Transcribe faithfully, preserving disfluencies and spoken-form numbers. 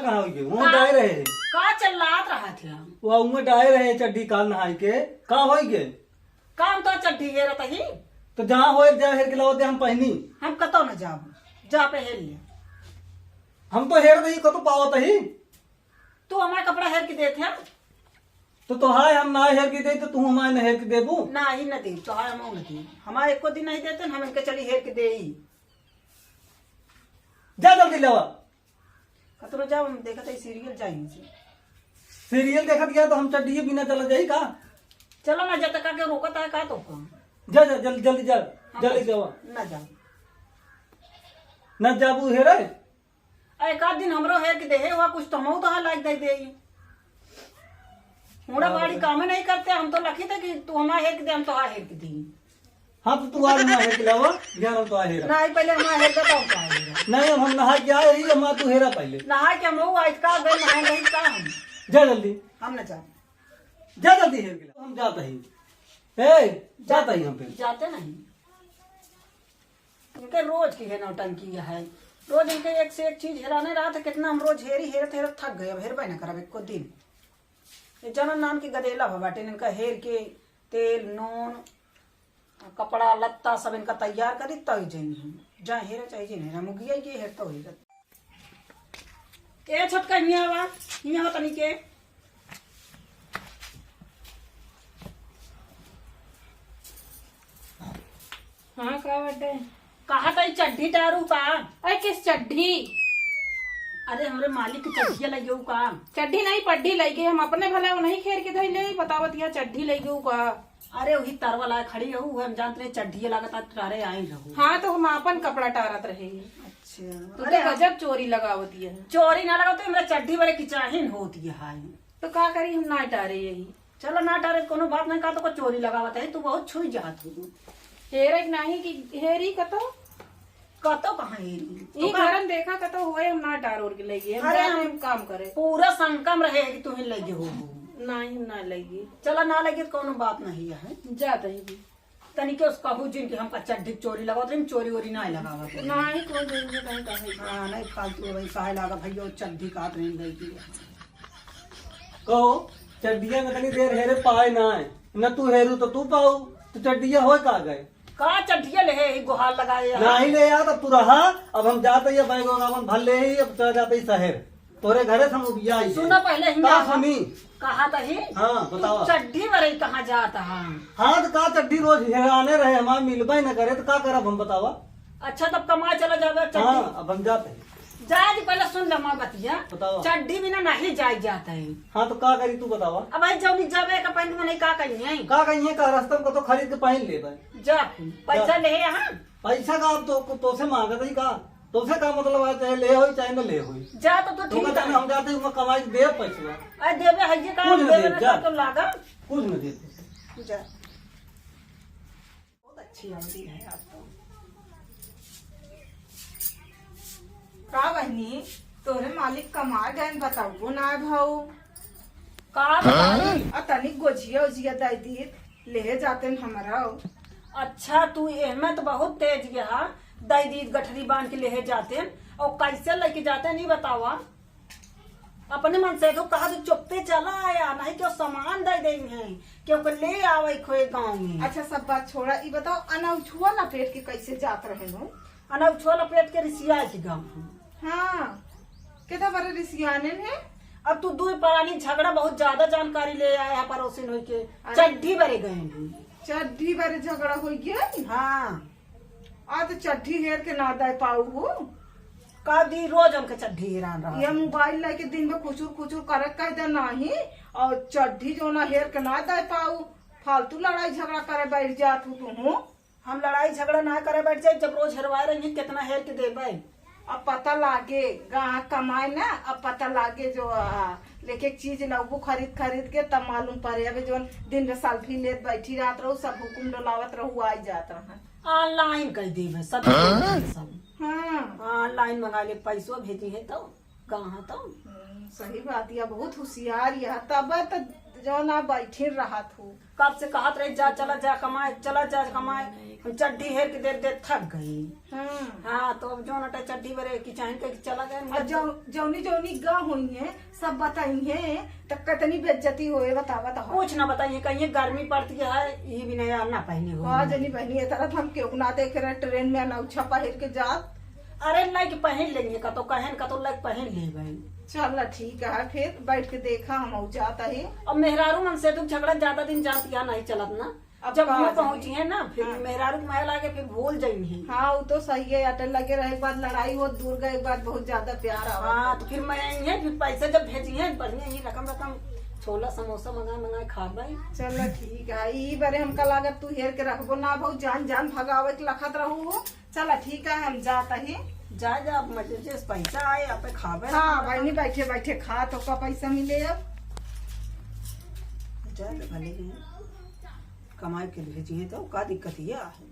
कहाँ होई गए? वहाँ का? डाए रहे। का चिल्लात रहा थे हम? वो वहाँ डाए रहे चड्डी काल नहाई के। का होई गए? काम तो चड्डी हेरत ही। तो जहाँ होए, जहाँ हेर के लावत है, हम पहनी। हम कतो न जाब। जा पे हेर ले। हम तो हेर दही, कतो पावत ही। तू हमार कपड़ा हेर के देत है? तो तोहार हम ना हेर के दे, तो तू हमार ना हेर के देबू? ना ही ना दे, तोहार हम ना दे। हमार एको दिन नहीं देते, हम इनके चली हेर के दे ही। जा जल्दी लेवा। कतरो जाओ, हम देखत है सीरियल जाई से। सीरियल देखत गया तो हम चड्डिये बिना चला जाई का? चलो ना, जब तक आके रोकत है का तो का? जा, जा, जल्दी, जल्दी जा, हम जल्दी ना जावा। ना जाओ। ना जाबू हेरे? एक आध दिन हमरो हेर के देहे हुआ कुछ तो हमहू तो लाइक दे देई। मुड़ा हाँ, बाड़ी बस। कामे नहीं करते, हम तो लखी थे कि तू हमार हेर के दे, हम तो हेर के दी। हाँ, तो तू आज हमार हेर के लावा, बिहान हम तो हेरा। नहीं, पहले हमार हेर के तब तो हेरा। नहीं, अब हम नहा के आए ही, हमार तू हेरा पहले। नहा के हम लोग आज का गए, नहाए नहीं का हम? जा जल्दी। हम ना जाए। जा जल्दी हेर के लावा, हम जाता ही। ए, जाता ही हम फिर। जाते नहीं। इनके रोज की है नौटंकी है, रोज इनके एक से एक चीज हेराने रहा था। कितना हम रोज हेरी, हेरत हेरत थक गए, अब हेरबे ना करब एको दिन। ये जनम नाम की गदेला हो बाटे, इनका हेर के तेल, नून, कपड़ा लत्ता सब इनका तैयार करी, तब जइनी हम। जा हेरे चाहे जी नहीं, मुगिया ये हेर तो हेरत। ए छोटका, हियाँ आवा, हियाँ आवा तनी के। हाँ, का बाटे? कहा त ई चड्ढी टारू का? अरे, किस चड्ढी? अरे, हमरे मालिक के चड्ढिया लइगेउ का? चड्ढी नहीं, पड्ढी लइगे। हम अपने भला वो नहीं हेर के धइले, बतावत यह चड्ढी लइगेउ का? अरे, वही तरवा लाए खड़ी रहू, हम जानत रहे चड्ढिया लागत, आज टारे आई रहू। हाँ, तो हम आपन कपड़ा टारत रहे। अच्छा। तू अरे, तो गजब चोरी लगावत यह। चोरी ना लगावत, हमरा चड्ढी बरे की चाहिन होत यह है। तो का करी, हम ना टारे यही। चलो ना टारे, कोनो बात नहीं, का तो को चोरी लगावत है, तू बहुत छुई जात हो। हेरे के नाही कि हेरी कतो? कतो कहाँ हेरी? ई तो का घरन देखा कतो होए, हम ना टार ओर के लइगे, हम अरे जाते हम हम काम करे। पूरा शंका में रहे कि तू ही लइगे हो। नाही, हम ना लइगे। चला ना लइगे तो कोनो बात नहीं है। जात ही जी। तनी के उसका कहू जिन कि हमका चड्ढी चोरी लगावत रही, चोरी वोरी ना लगावत रही। नाही, कोई दिन के नहीं कहे। हाँ, नहीं फालतू वही कहे लागा भैया, चड्ढी कात रही लइगे। कहो, चड्डिया में तनी देर हेरे पाए ना है। न तू हेरू तो तू पाऊ, तो चड्डिया होए का गए? का चड्डिया ले है, ई गोहार लगाए यार। नाही ले यार, अब तू रहा, अब हम जाते ही बैग वैग अपन भर ले ही, अब चला जाते ही शहर। तोरे घरे से हम उबिया आई सुना है। पहले ही का ना सुनी? कहा त ही? हाँ, तू बतावा। चड्डी बरई कहाँ जात है? हाँ, तो का चड्डी रोज हेराने रहे, हमार मिलबे न करे, तो का करब हम बतावा? अच्छा, तब कमाए चला जाबे चड्डी। हाँ, अब हम जाते हैं। जाए जी, पहले सुन ले हमार बतिया। बतावा। चड्डी बिना नहीं जाए जात है। हाँ, तो का करी तू बतावा? अब भाई जौनी जाबे का पहन में नहीं का कही है? का कही है, का रास्ता में कतो खरीद के पहन लेबे। जा, पैसा जा। ले यहाँ। पैसा का अब तो, तोसे मांगत ही का? तोसे का मतलब है, चाहे ले होई, चाहे न ले होई। जा तो तू तो ठीक कहता है। हम जाते हैं, कमाई के देब पैसवा। अरे देबे है ये का, कुछ न देबे देब, ना जा। तो लागा। कुछ न देब। जा। बहुत अच्छी आंटी है आप तो। का बहनी, तोरे मालिक कमा गए, बताओ ना भाऊ। का बताई? आ तनिक गोझिया उझिया दे दी, ले जाते न हमरा। अच्छा, तू एहमे तो बहुत तेज गया, दे दी गठरी बांध के ले जाते न, और कैसे लेके जाते नहीं बतावा। अपने मन से तो कहा तू चुपते चला आया, नहीं तो सामान दे देंगे, क्योंकि ले आवे खोए गाँव में। अच्छा, सब बात छोड़ा, ई बताओ, अनौछुआ लपेट के कैसे जात रहे हो? अनौछुआ लपेट के रिसिया के गाँव हम। हाँ, कितना बड़े रिसियाने हैं। अब तू दू परानी झगड़ा बहुत ज्यादा जानकारी ले आया है पड़ोसिन होई के। अरे। चड्ढी बरे गए हैं। चड्ढी बरे झगड़ा हो गया? हाँ। आ तो चड्ढी हेर के ना दे पाऊ हो। का दी रोज हमके चड्ढी हेरान रहा। ये मोबाइल लेके दिन में खुचुर खुचुर करे कह दे नाही, और चड्ढी जो ना हेर के ना दे पाऊ, फालतू लड़ाई झगड़ा करे बैठ जात हो तू हो। हम लड़ाई झगड़ा ना करे बैठ जाए, जब रोज हेरवाए रही कितना हेर के देबे। अब पता लागे, गाँव कमाए ना, अब पता लागे जो, आ, लेके चीज लउबू खरीद खरीद के, तब मालूम पड़े। अबे जौन दिन में सेल्फी लेत बैठी रहत रहू, सब हुकुम डोलावत रहू, आई जात रहा। ऑनलाइन कर देबे सब, हाँ? सब। हाँ। ऑनलाइन मंगा ले, पैसो भेजी है तो, कहाँ तो? हम्म। सही बात, या बहुत होशियार या, तब त जौन आप बैठे रहत हो। कब से कहत रही, "जा, चला जा कमाए, चला जा कमाए।" हम चड्ढी हेर के देर देर थक गई। हम्म। हाँ, तो अब जौन अटे चड्ढी बरे की चाहे के चला गए, और मगर जौ-, जौनी जौनी गा हुई है, सब बताई है, त कितनी बेइज्जती होए, बतावा तो। कुछ ना बताइए, कहिए गर्मी पड़ती है, ये भी नया ना पहने हो। हाँ, जनी बहनी, ये तरह हम केहू ना देखे रहे, ट्रेन में अनौछा पहिर के जात। अरे, लाइक पहन लेंगे, कतो कहन, कतो लाइक पहन ले गई। चल, ठीक है, फिर बैठ के देखा, हम जाता ही। अब मेहरारू मन से तो झगड़ा ज्यादा दिन जान पिया नहीं चलत ना। अब जब का यूं जाने? पहुंची है ना, फिर हाँ। मेहरारू के माया लागे, फिर भूल जाई है। हाँ, वो तो सही है, अटल लगे रहे के बाद लड़ाई हो, दूर गए के बाद बहुत ज्यादा प्यार आवा। हाँ, तो फिर मैं यही है, फिर पैसे जब भेजी है, बढ़िया ही रकम रकम छोला समोसा मंगाए मंगाए खाबे। चलो ठीक है, ई बारे हमका लागत तू हेर के रखबो ना, बहुत जान जान भगावे के लखत रहू हो। चला ठीक है, हम जाता ही। जा, जा, अब मजे से पैसा आए, आप खाबे। हाँ, बहनी, बैठे, बैठे खा, तो का पैसा मिले अब? जा, तो भले ही कमाई के भेजी है, तो का दिक्कत ये है?